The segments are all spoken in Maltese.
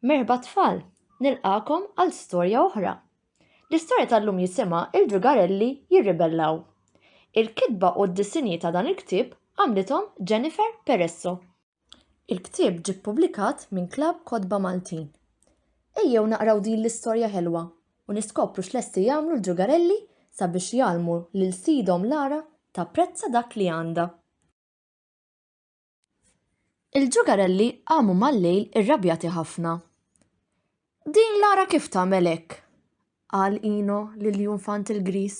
Merħba tfal, nilqagħkom għal storja oħra. L-istorja tal-lum jisimha Il-Ġugarelli Jirribellaw. Il-kitba u d-disinji ta' dan il-ktieb għamlithom Jennifer Peresso. Il-ktieb ġie ppubblikat minn Klabb Kotba Maltin. Ejjew naqraw din l-istorja ħelwa u niskopru x'lesti jagħmlu l-ġugarelli sabiex jgħallmu lil sidhom Lara tapprezza dak li għandha. Il-ġugarelli qamu mal-lejl irrabjati ħafna. Din Lara kif tagħmel hekk? qal Ino lill-Junfant il-Griż.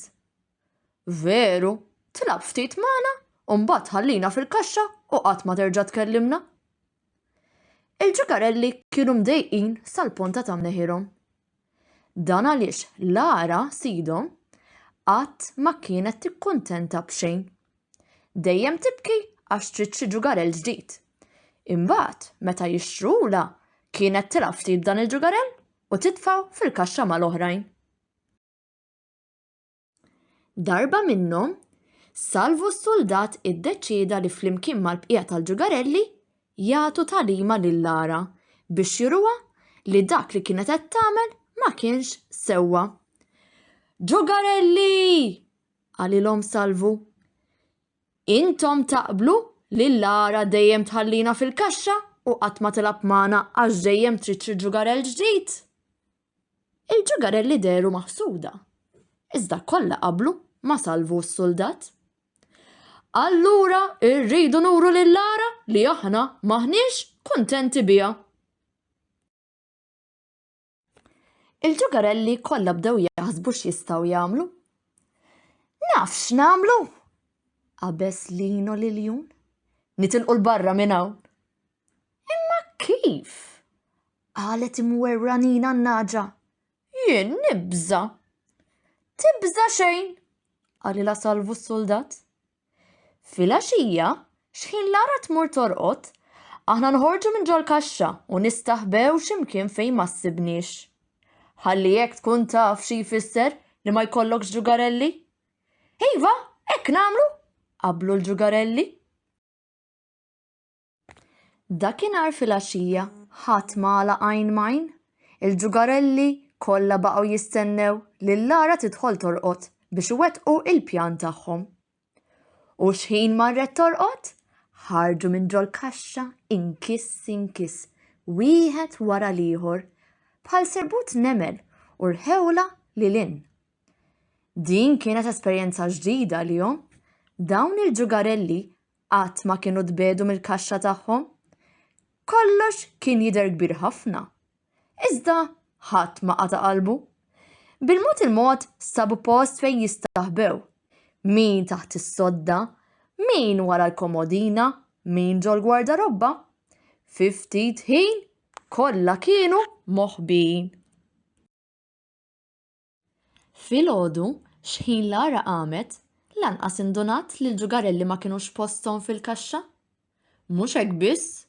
Veru, tilgħab ftit magħna u mbagħad tħallina fil-kaxxa u qatt ma terġa' tkellimna. Il-ġugarelli kienu mdejqin sal-ponta ta' mneħirhom. Dan għaliex Lara sidhom qatt ma kienet tikkuntenta b'xejn. Dejjem tibki għax trid xi ġugarell ġdid. Imbagħad, meta jixtrulha, kienet tilgħab ftit b'dan il-ġugarell u titfgħu fil-kaxxa mal-oħrajn. Darba minnhom, Salvu s-suldat iddeċieda li flimkien mal-bqija tal-ġugarelli jagħtu tagħlima lil Lara biex juruha li dak li kienet qed tagħmel ma kienx sewwa. Ġugarelli! qalilhom Salvu. Intom taqblu li Lara dejjem tħallina fil-kaxxa u qatt ma tilgħab magħna għax dejjem trid xi ġugarell ġdid? Il-ġugarelli dehru maħsuda, iżda kollha qablu ma' Salvu s-suldat. Allura rridu nuru lil Lara li aħna m'aħniex kuntenti biha. Il-ġugarelli kollha bdew jaħsbu x'jistgħu jagħmlu. Naf x'nagħmlu! Qabeż Lino l-iljun. Nitilqu 'l barra minn hawn. Imma kif? Qalet imwerwra Nina n-nagħġa. Jien nibża'. Tibża' xejn, qalilha Salvu s-suldat. Filgħaxija, xħin Lara tmur torqod, aħna noħorġu minn ġol-kaxxa u nistaħbew xi mkien fejn ma ssibniex. Ħalli hekk tkun taf xi jfisser li ma jkollokx ġugarelli. Iva, hekk nagħmlu, qablu l-ġugarelli. Dakinhar filgħaxija ħadd ma għalaq għajn m'għajn. Il-ġugarelli kollha baqgħu jistennew lil Lara tidħol torqod biex iwettqu il-pjan tagħhom. U x'ħin marret torqod, ħarġu minn ġol-kaxxa inkiss inkiss, wieħed wara l-ieħor, bħal serbut nemel u rħewlha lil hinn. Din kienet esperjenza ġdida għalihom. Dawn il-ġugarelli qatt ma kienu tbiegħdu mill-kaxxa tagħhom. Kollox kien jidher kbir ħafna. Iżda ħadd ma qata' qalbu. Bil-mod il-mod sabu post fejn jistaħbew. Min taħt is-sodda, min wara l-komodina, min ġol-gwardarobba. Fi ftit ħin kollha kienu moħbijin. Filgħodu, xħin Lara qamet, lanqas indunat li l-ġugarelli ma kinux posthom fil-kaxxa. Mhux hekk biss,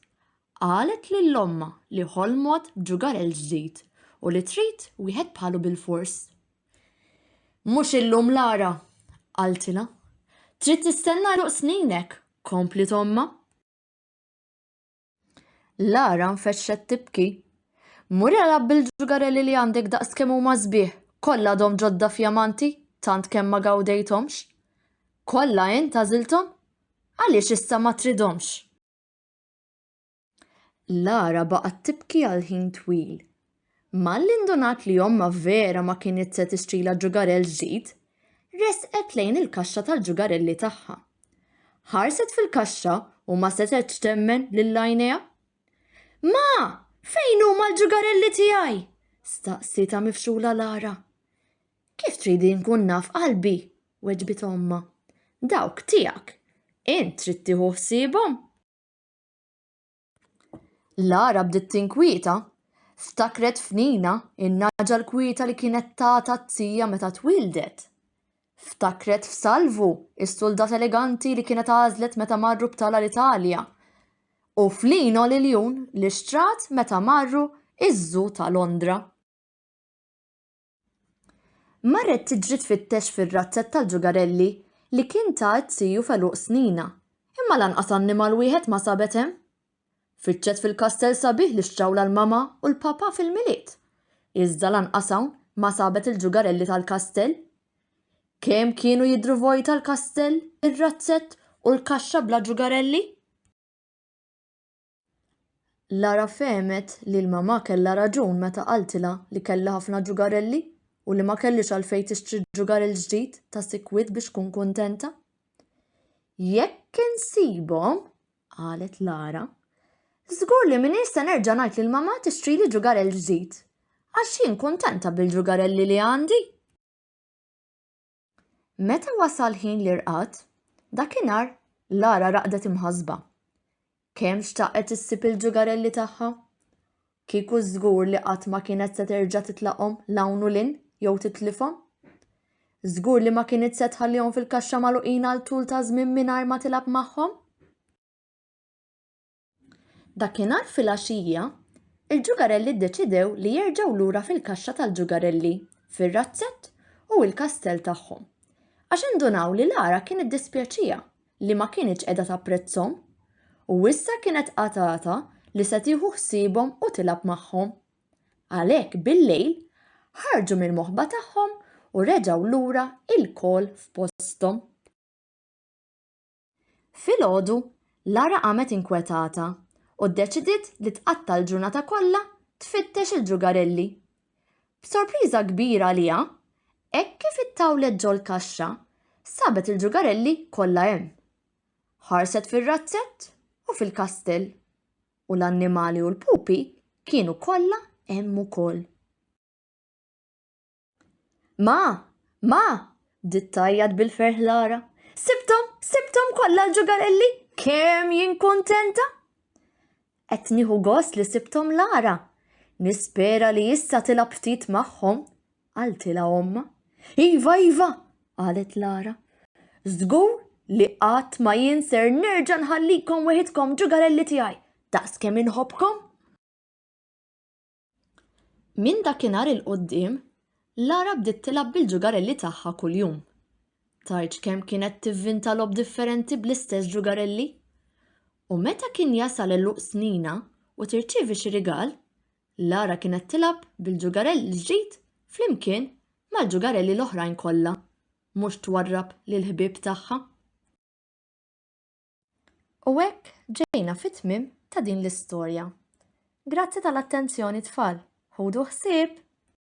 qalet lil ommha li ħolmot b'ġugarell ġdid u li trid wieħed bħalu bilfors. Mhux illum Lara, qaltilha. Trid tistenna għeluq sninek, kompliet ommha. Lara nfexxet tibki. Mur ilgħab bil-ġugarelli li għandek daqs kemm huma sbieħ, kollha għadhom ġodda fjamanti, tant kemm ma gawdejthomx. Kollha int għażilthom? Għaliex issa ma tridhomx? Lara baqgħet tibki għal ħin twil. Malli ndunat li ommha vera ma kinitx se tixtrilha ġugarell ġdid, resqet lejn il-kaxxa tal-ġugarelli tagħha. Ħarset fil-kaxxa u ma setgħetx temmen lil għajnejha. Ma! Fejn huma l-ġugarelli tiegħi? staqsietha mifxula Lara. Kif tridi nkun naf qalbi? weġbitha ommha. Dawk tiegħek. Int trid tieħu ħsiebhom. Lara bdiet tinkwieta. Ftakret f'Nina, in-nagħġa l-kwieta li kienet tatha t-tija meta twieldet. Ftakret f'Salvu, is-suldat eleganti li kienet għażlet meta marru btala l-Italja. U f'Lino l-iljun li xtrat meta marru iż-żoo ta' Londra. Marret tiġri tfittex fir-razzett tal-ġugarelli li kien ta t-tiju f'għeluq sninha, imma lanqas annimal wieħed ma sabet hemm. Fittxet fil-kastell sabiħ li xtrawlha l-mama u l-papa fil-Milied. Iżda lanqas hawn ma sabet il-ġugarelli tal-kastell. Kemm kienu jidhru vojta l-kastell, ir-razzett u l-kaxxa bla ġugarelli! Lara fehmet li l-mama kellha raġun meta qaltilha li kellha ħafna ġugarelli u li ma kellhiex għalfejn tixtri ġugarell ġdid ta' sikwit biex tkun kuntenta. Jekk insibhom, qalet Lara, żgur li m'iniex se nerġa' ngħid lill-mama tixtrili ġugarell ġdid, għax jien kuntenta bil-ġugarelli li għandi. Meta wasal ħin l-irqad, dakinhar Lara raqdet imħassba. Kemm xtaqet issib il-ġugarelli tagħha! Kieku żgur li qatt ma kienet se terġa' titlaqhom 'l hawn u 'l hinn jew titlifhom. Żgur li ma kinitx se tħallihom fil-kaxxa magħluqin għal tul ta' żmien mingħajr ma tilgħab magħhom. Dakinhar filgħaxija, il-ġugarelli ddeċidew li jerġgħu lura fil-kaxxa tal-ġugarelli, fir-razzett u l-kastell tagħhom. Għax indunaw li Lara kien iddispjaċiha li ma kinitx qiegħda tapprezzhom u issa kienet qatgħatha li se tieħu ħsiebhom u tilgħab magħhom. Għalhekk bil-lejl ħarġu mill-moħba tagħhom u reġgħu lura ilkoll f'posthom. Filgħodu, Lara qamet inkwetata u ddeċidiet li tqatta' l-ġurnata kollha tfittex il-ġugarelli. B'sorpriża kbira għaliha, hekk kif ittawlet ġol-kaxxa, sabet il-ġugarelli kollha hemm. Ħarset fir-razzett u fil-kastell, u l-annimali u l-pupi kienu kollha hemm ukoll. Ma! Ma! Bdiet tgħajjat bil-ferħ Lara. Sibthom! Sibthom kollha l-ġugarelli! Kemm jien kuntenta! Qed nieħu gost li sibthom Lara. Nispera li issa tilgħab ftit magħhom, qaltilha ommha. Iva, iva, qalet Lara. Żgur li qatt ma jien ser nerġa' nħallikom weħidkom ġugarelli tiegħi, daqs kemm inħobbkom. Minn dakinhar 'il quddiem, Lara bdiet tilgħab bil-ġugarelli tagħha kuljum. Tgħidx kemm kienet tivvinta logħob differenti bl-istess ġugarelli! U meta kien jasal għeluq sninha u tirċievi xi rigal, Lara kienet tilgħab bil-ġugarell il-ġdid flimkien mal-ġugarelli l-oħrajn kollha, mhux twarrab lill-ħbieb tagħha. U hekk ġejna fit-tmiem ta' din l-istorja. Grazzi tal-attenzjoni tfal. Ħudu ħsieb!